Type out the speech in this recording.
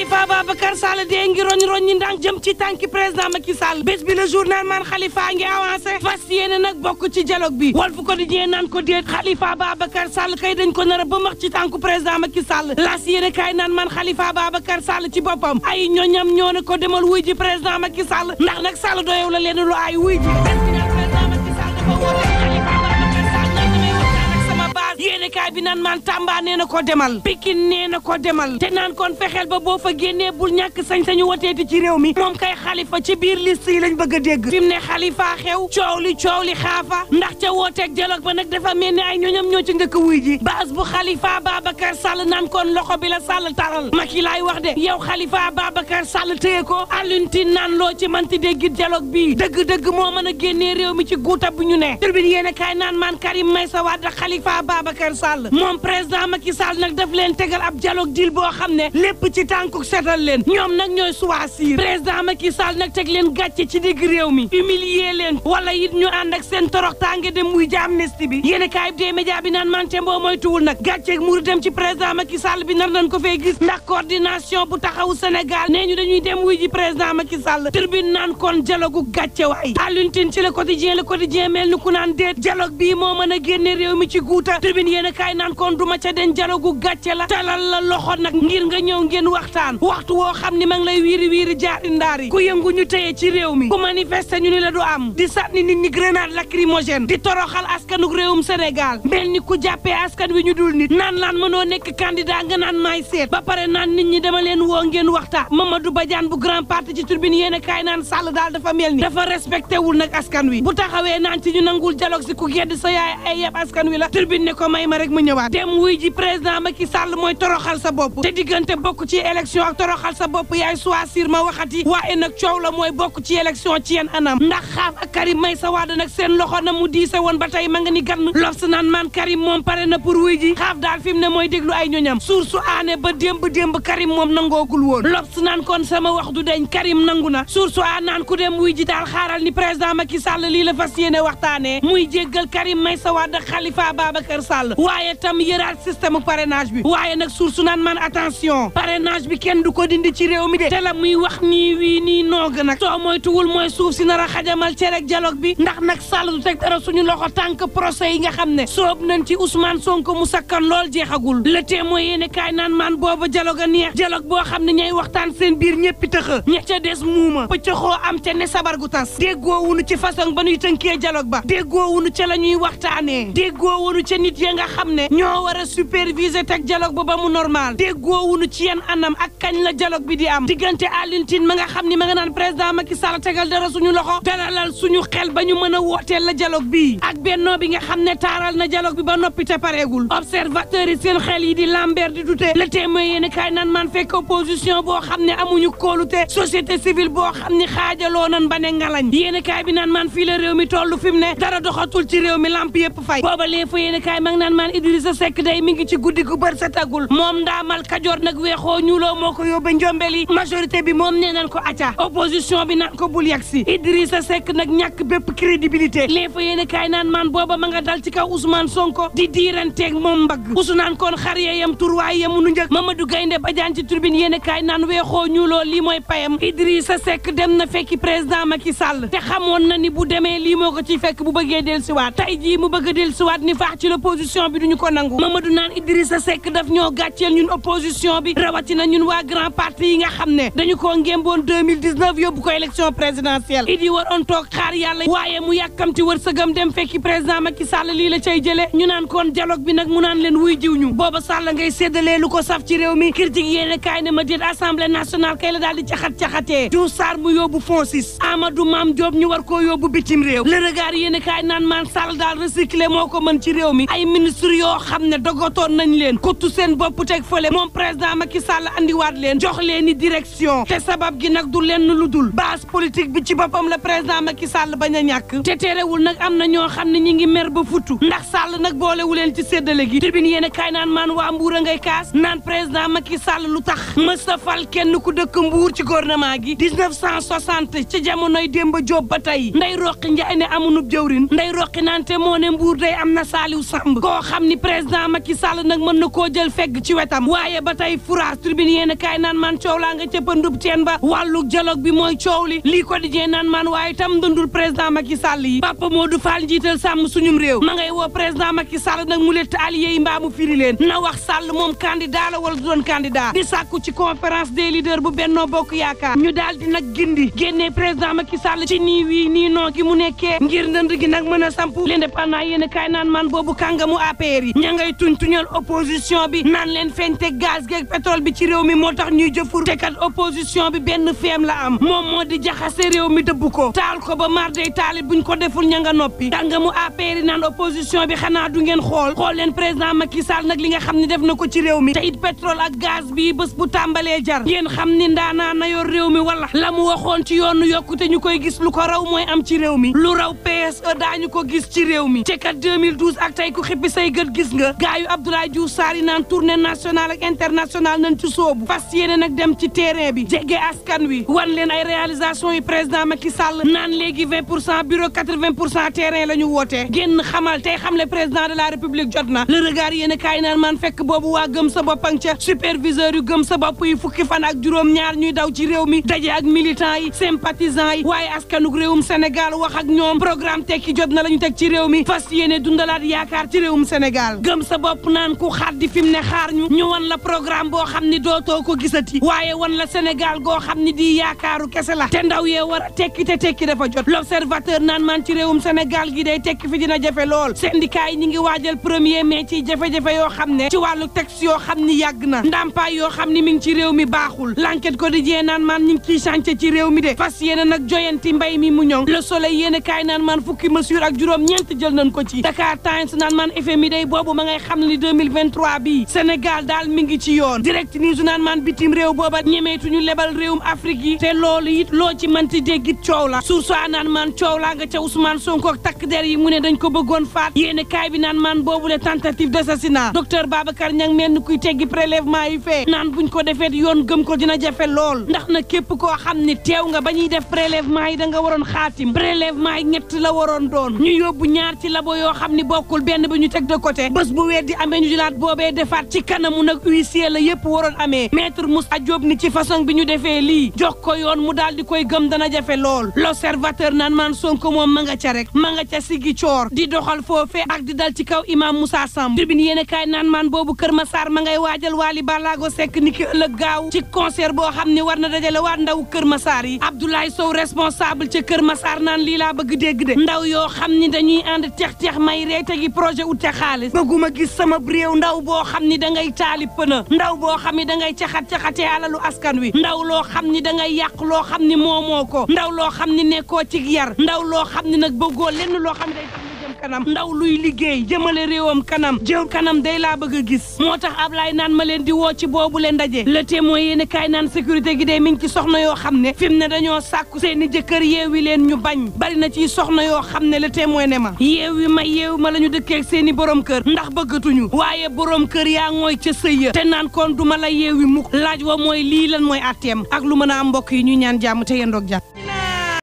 Khalifa Babacar Sall dee ngi roñ ñi ndànk jëm ci tànki président Macky Sall bés bi le journal man Khalifa ngi avancé fas yéene nag bokk ci dialogue bi Walf Quotidien naan ko déet Khalifa Babacar Sall kay dañ ko nar a ba max ci tànku président Macky Sall las yéene kay naan man Khalifa Babacar Sall ci boppam ay ñoñam ñoo ne ko demal wuy ji président Macky Sall ndax nag Sall doyew la leen lu ay wuy ji président Macky Sall dafa woote Khalifa Babacar Sall nag damay waxtaan ak sama base yéene kaay bi naan man Tamba nee na ko demal Pikine nee na ko demal te naan kon fexeel ba boo fa génnee bul ñàkk sañ-sañu woteeti ci réew mi moom kay Khalifa ci biir liste yi lañ bëgg a dégg fi mu ne Khalifa xew coow li xaafa ndax ca wooteeg dialogue ba nag dafa mel ni ay ñoñam ñoo ci njëkk wuy ji base bu Khalifa Babacar Sall naan kon loxo bi la Sall taral Macky laay wax de yow Khalifa Babacar Sall téye ko Alioune Tine naan loo ci manti dégg dialogue bi dëgg-dëgg moo mën a génnee réew mi ci guuta bu ñu ne Tribune yéen a kaay naan man Karim Meïssa Wade Khalifa Babacar Sall moom président Macky Sall nag daf leen tegal ab dialogue deal boo xam ne lépp ci tànkuk seetal leen ñoom nag ñooy choisir président Macky Sall nag teg leen gàcce ci digg réew mi humilier leen wala it ñu ànd ak seen torox tànge dem muy ji amnistie bi yéen a kaay bi dee média bi naan man te mboo moytuwul nag gàcceeg mu dem ci président Macky Sall bi nar nañ ko fee gis ndax coordination bu taxawu Sénégal nee ñu dañuy dem wuy ji président Macky Sall Tribune naan kon dialogue gàcce waay Alioune Tine ci le quotidien mel ni ku naan déet dialogue bii moo mën a génne réew mi ci guuta Tribune yéen a kaay naan kon duma ca den dialogue gàcce la talal la loxo nag ngir nga ñëw ngeen waxtaan waxtu woo xam ni ma ngi lay wiiri jaari ndaari ku yëngu ñu téye ci réew mi ku manifester ñu ni la du am di sànni nit ñi grenade lacrymogène di toroxal askanuk réewum Sénégal mel ni ku jàppee askan wi ñu dul nit naan laan mënoo nekk candidat nga naan maay seet ba pare naan nit ñi dama leen woo ngeen waxtaan Mamadou Badiane bu grand parti ci Tribune yéen a kaay naan Sall daal dafa mel ni dafa respecté wul nag askan wi bu taxawee naan ci ñu nangul dialogue si ku gedd sa yaay ay yeb askan wi la Tribune ne ko may ma rek mu ñëwaat dem wuy ji président Macky Sall mooy toroxal sa bopp te diggante bokk ci élection ak toroxal sa bopp yaay choisir ma waxati waaye nag coow la mooy bokk ci élection ci yeen anam ndax xaaf ak Karim Meïssa Wade nag seen loxo na mu diise woon ba tey ma nga ni gann L'Obs naan man Karim moom pare na pour wuy ji xaaf daal fi mu ne mooy déglu ay ñoñam suur su aane ba démb Karim moom nangoogul woon L'Obs naan kon sama wax du deñ Karim nangu na suur su aan naan ku dem wuy ji daal xaaral ni président Macky Sall lii la fas yéene waxtaanee muy jéggal Karim Meïssa Wade ak Khalifa Babacar Sall waaye tam yëraat système parrainage bi waaye nag suur su naan man attention parrainage bi kenn du ko dindi ci réew mi de te la muy wax nii wii nii noog nag soo moytuwul mooy suuf si nar a xajamal ci rek dialogue bi ndax nag Sall du teg dara suñu loxo tànk procès yi nga xam ne soob nañ ci Ousmane Sonko mu sakkan lool jeexagul le témoin yéene kaay naan man booba dialogue a neex dialogue boo xam ne ñay waxtaan seen biir ñëppi tëxa ña ca des muuma pëccëxoo am te ne sabar gu tas déggoo wunu ci façon ba ñuy tënkee dialogue ba déggoo wunu ca la ñuy waxtaanee déggoo wunu ca nit ya nga xam ne ñoo war a superviser teg dialogue ba mu normal déggoo wunu ci yenn anam ak kañ la dialogue bi di am diggante Alioune Tine ma nga xam ni ma nga naan président Macky Sall tegal dara suñu loxo dalalal suñu xel ba ñu mën a wooteel la dialogue bi ak bennoo bi nga xam ne taaral na dialogue bi ba noppi te pareegul observateur yi seen xel yi di lamber di dute le témoin yéen kaay naan man fekk opposition boo xam ne amuñu kóolute société civile boo xam ni xaajaloo nan ba ne ngalañ yéen kaay bi naan man fii la réew mi tollu fi mu ne dara doxatul ci réew mi lamp yëpp fay booba lee fa yéen kaay ma ngi naan man Idrissa Seck day mi ngi ci guddi gu bër sa tagul moom ndaamal Kajoor nag weexoo ñuuloo moo ko yóbbe njombeli majorité bi moom nee nan ko acca opposition bi naan ko bul yegsi Idrissa Seck nag ñàkk bépp crédibilité lee fa yéen kaay naan man booba ma nga dal ci kaw Ousmane Sonko di diiranteeg moom mbagg Ousmane kon xar yeyam turwaay yemunu njëkk Mamadou Gaynde Badiane ci Tribune yéen kaay naan weexoo ñuuloo lii mooy payam Idrissa Seck dem na fekki président Macky Sall te xamoon na ni bu demee lii moo ko ciy fekk bu bëggee dellusiwaat tey jii mu bëgg a dellusiwaat ni faax ci l'opposition bi duñu ko nangu Mamadou naan Idrissa Seck daf ñoo gàcceel ñun opposition bi rawatina ñun waa grand parti yi nga xam ne dañu ko ngémboon 2019 yóbbu ko élection présidentielle idi waroon toog xaar yàlla waaye mu yàkkamti wërsëgam dem fekki président Macky Sall lii la cay jële ñu naan kon dialogue bi nag mu naan leen wuy jiw ñu booba Sall ngay séddalee lu ko saf ci réew mi critique yéene kaay ne ma déet assemblée nationale kay la daal di caxat-caxatee Diouf Sarr mu yóbbu FONSIS Amadou Mame Diop ñu war koo yóbbu bitim réew le regard yéene kaay naan maan Sall daal recycler moo ko mën ci réew mi ay ministre yoo xam ne dogotoon nañ leen kottu seen bopp teg fële moom président Macky Sall andiwaat leen jox leen ni direction te sabab gi nag du lenn lu dul base politique bi ci boppam la président Macky Sall bañ a ñàkk te terewul nag am na ñoo xam ne ñi ngi mer ba futtu ndax Sall nag boolewu leen ci séddale gi Tribune yéen a kaay naan maan waa Mbuur a ngay kaas naan président Macky Sall lu tax mësta fal kenn ku dëkk Mbuur ci gouvernement gi 1960 ci jamonoy Demba Diop ba tey Ndeye Roqi Ndiaye ne amunub jëwrin Ndeye Roqi naan te moo ne Mbuur day am na Saliou Samb koo xam ni président Macky Sall nag mën na koo jël fegg ci wetam waaye ba tey furaas tribune yéen kaay naan man coow laa nga ca pëndub teen ba wàllu dialogue bi mooy coow li lii ko dijee naan man waaye tam dundul président Macky Sall yi Papa Modou Fall njiital sàmm suñum réew ma ngay woo président Macky Sall nag mu lett allié yi mbaa mu firi leen na wax Sall moom candidat la wala du doon candidat di sàkku ci conférence des leaders bu Benno Bokk Yaakaar ñu daal di nag gindi génnee président Macky Sall ci nii wii nii non gi mu nekkee ngir ndënd gi nag mën a samp l'indépendant yéen kaay naan man boobu kàngamu APR yi ña ngay tuñal opposition bi naan leen feñte gaz geeg pétrole bi ci réew mi moo tax ñuy jëfur te kat opposition bi benn feem la am moom moo di jaxase réew mi dëbb ko taal ko ba mar day taali buñ ko deful ña nga noppi kàngamu APR yi naan opposition bi xanaa du ngeen xool leen président Macky Sall nag li nga xam ne def na ko ci réew mi te it pétrole ak gaz bi bés bu tàmbalee jar ngeen xam ni ndaanaa na yor réew mi wala la mu waxoon ci yoonu yokkute ñu koy gis lu ko raw mooy am ci réew mi lu raw PSE daañu ko gis ci réew mi te kat 2012 ak tey ku xippi say gët gis nga gaayu Abdoulaye Diouf Sarr yi naan tournée nationale ak internationale nañ ci soobu fas yéene nag dem ci terrain bi jege askan wi wan leen ay réalisation yi président Macky Sall naan léegi 20% bureau 80% terrain la ñu wootee génn xamal tey xamle président de la république jot na le regard yéene kaay naan man fekk boobu waa gëm sa boppang ca superviseur yu gëm sa bopp yi fukki fan ak juróom-ñaar ñuy daw ci réew mi daje ak militants yi sympathisants yi waaye askanuk réewum Sénégal wax ak ñoom programme tekki jot na la ñu teg ci réew mi fas yéene dundalaat yaakaar ci réewum Sénégal gëm sa bopp naan ku xaddi fi mu ne xaar ñu wan la programme boo xam ni dootoo ko gisati waaye wan la Sénégal goo xam ni di yaakaaru kese la te ndaw yee war a tekki te tekki dafa jot l'observateur naan man ci réewum Sénégal gi day tekki fi dina jafe lool syndicat yi ñi ngi waajal 1er mai ci jafe-jafe yoo xam ne ci wàllu texte yoo xam ni yàgg na ndàmpaay yoo xam ni mi ngi ci réew mi baaxul l'enquête quotidien naan man ñi ngi ciy chantier ci réew mi de fas yéene nag joyanti mbay mi mu ñoŋ le soleil yéene kaay naan man fukki mesure ak juróom-ñeent jël nañ ko ci Dakar Times naan man FMI day boobu ma ngay xam ne ni 2023 bii Sénégal daal mi ngi ci yoon direct news naan man bitim réew booba ñemeetuñu lebal réewum Afrique yi te loolu it loo ci mënti déggit coow la source a naan man coow laa nga ca Ousmane Sonko ak takk der yi mu ne dañ ko bëggoon faat yéene kaay bi naan man boobu le tentative d'assassinat docteur Babacar Niang mel ni kuy teggi prélèvement yi fee naan buñ ko defee yoon gëm ko dina jafe lool ndax na képp koo xam ne teew nga ba ñuy def prélèvement yi da nga waroon xaatim prélèvement yi ñett la waroon doon ñu yóbbu ñaar ci labo yoo xam ni bokkul benn bi ñu teg de côté bés bu weddi amee ñu jëlaat boobee defaat ci kanamu nag huissier la yépp waroon amee maître Moussa Diop ni ci façon bi ñu defee lii jox ko yoon mu daal di koy gëm dana jafe lool l'observateur naan man Sonko moom ma nga ca rek ma nga ca sigi coor di doxal foofee ak di dal ci kaw imam Moussa Samb tribune yéene kaay naan man boobu Kër Massar ma ngay waajal Wally Ballago Seck ni ki ëllëg gaaw ci concert boo xam ne war na dajale waa ndaw Kër Massar yi Abdoulaye Sow responsable ca Kër Massar naan lii laa bëgg dégg de ndaw yoo xam ni dañuy ànd teex may reete gi projet ute xaalis bëgguma gis sama réew ndaw boo xam ni da ngay taali pëna ndaw boo xam ni da ngay caxatee alalu askan wi ndaw loo xam ni da ngay yàq loo xam ni moomoo ko ndaw loo xam ni nekkoo ci yar ndaw loo xam ni nag bëggoo lenn loo xam ne day tax nga jëm kanam ndaw luy liggéey jëmale réewam kanam jëm kanam day laa bëgg a gis moo tax Ablaye naan ma leen di woo ci boobu leen ndaje le témoin yéen kaay naan sécurité gi day mi ngi ci soxna yoo xam ne fi mu ne dañoo sàkku seeni jëkkër yeewi leen ñu bañ bari na ci soxna yoo xam ne le témoin ne ma yeewi ma la ñu dëkkee ak seeni borom kër ndax bëggatuñu waaye borom kër yaa ngooy ca sëy te naan kon duma la yeewi mukk laaj wa mooy lii lan mooy atteem ak lu mën a am mbokk yi ñu ñaan jàmm te yendoog jàmm